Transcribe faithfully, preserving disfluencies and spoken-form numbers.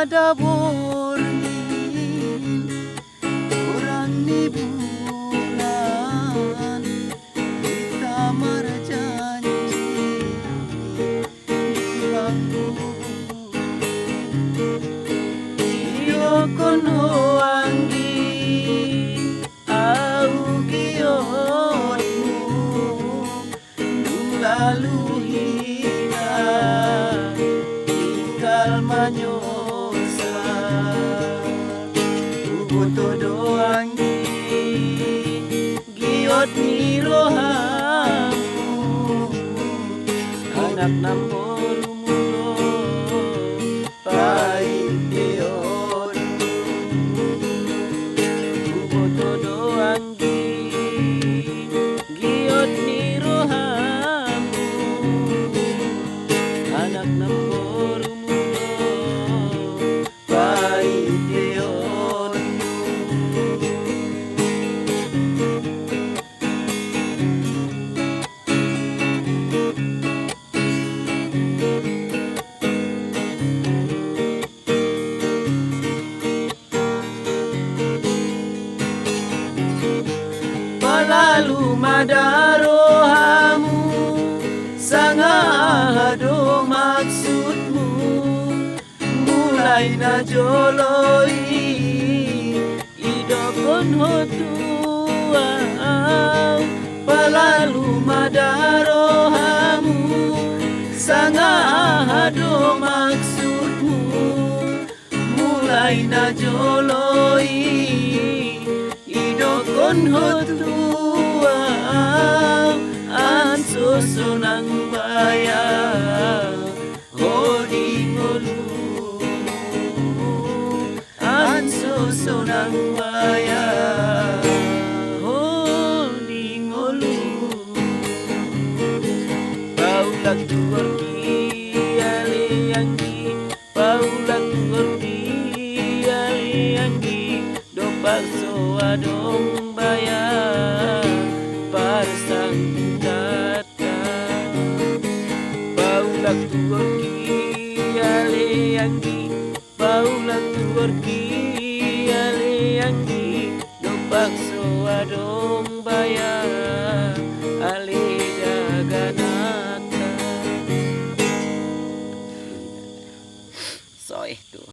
Ada borngin, orang ni bulan, kita marjanji di bangku bumi. Idokkon ho anggi, au giotmu, dung lalu hina, tinggal manyosa. Uboto do anggi, giot ni rohamu, anak namborumu do paindeon. Uboto do anggi, giot ni rohamu, anak namborumu do paindeon. Palalu mada rohamu, sanga aha do maksudmu, mulai najolo i, idokkon ho tu au. Palalu mada rohamu, sanga aha do maksudmu, mulai najolo i, idokkon ho tu au. Anso sonang baya ho di ngolumu, anso sonang baya ho di ngolumu. Paulak tuor ki ale anggi, paulak tuor ki ale anggi, do pakso adong baya parsang data. Paulak tuor ki ale anggi, paulak tuor ki ale anggi, do pakso adong